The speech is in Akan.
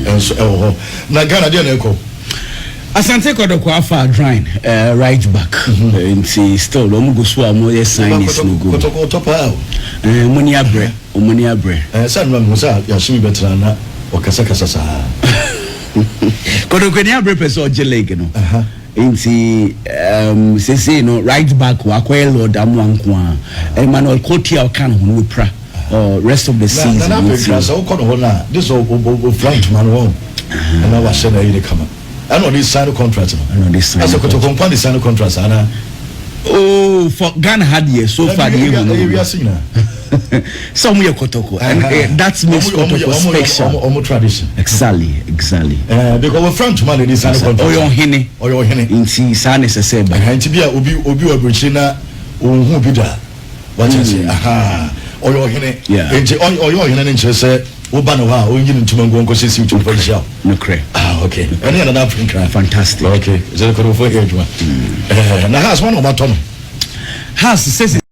Ɛnso ɛwɔ hɔ na Ghana deɛ na ɛkɔ. Asante Kɔtɔkɔ afa Adrine right back. Nti still ɔmo go so a ɔmo yɛ signings no go. Kɔtɔkɔ ɔtɔ paa o. Ɔmo ni abrɛ, ɔmo ni abrɛ. Sɛ nnura mi sɛ yasumi bɛtena na ɔkasakasa saa. Kɔtɔkɔ ni abrɛ pɛ sɛ ɔgye league no. Nti sese no, right back wakɔyɛ Lord Amoanko a Emmanuel Koti a ɔka ne ho no wopra rest of the season. Na na apɛ sɛ wokɔ ne hɔ no a de sɛ ofura ntoma no wɔn ɛna wahyɛ na ayi ne kama, ɛna ɔde sign contract no. Ɛna ɔde sign. Ɛsɛ Kɔtɔkɔ nkwa de sign contract saa na. Oh, for Ghana ha deɛ, so far deɛ ehu no. Ɛyɛ wiase nyinaa. Sɛ ɔmo yɛ Kɔtɔkɔ and that makes Kɔtɔkɔ special. Ɔmo tradition. Exactly. Because wɔfura ntoma na de sign contract. Ɔyɛ ɔhene. Ɔyɛ ɔhene. Nti saa ne sɛ ba. Nti bi a obi wɔ aburokyire na ohun bi da wakyɛ sɛ aha ɔyɛ ɔhene. Nti ɔyɛ ɔhene ne nkyerɛ sɛ woba ne hɔ a ɔnyi ne ntoma ngu nkɔhyɛ si ntoma hyia o. Nokorɛ. Ah, okay, ɛne yɛ Nana Apinkra. Fantastic. Okay, sɛ Kɔtɔkɔfo yɛ adwuma. Na Hearts wɔn na ɔmatɔ no. Hearts sɛ.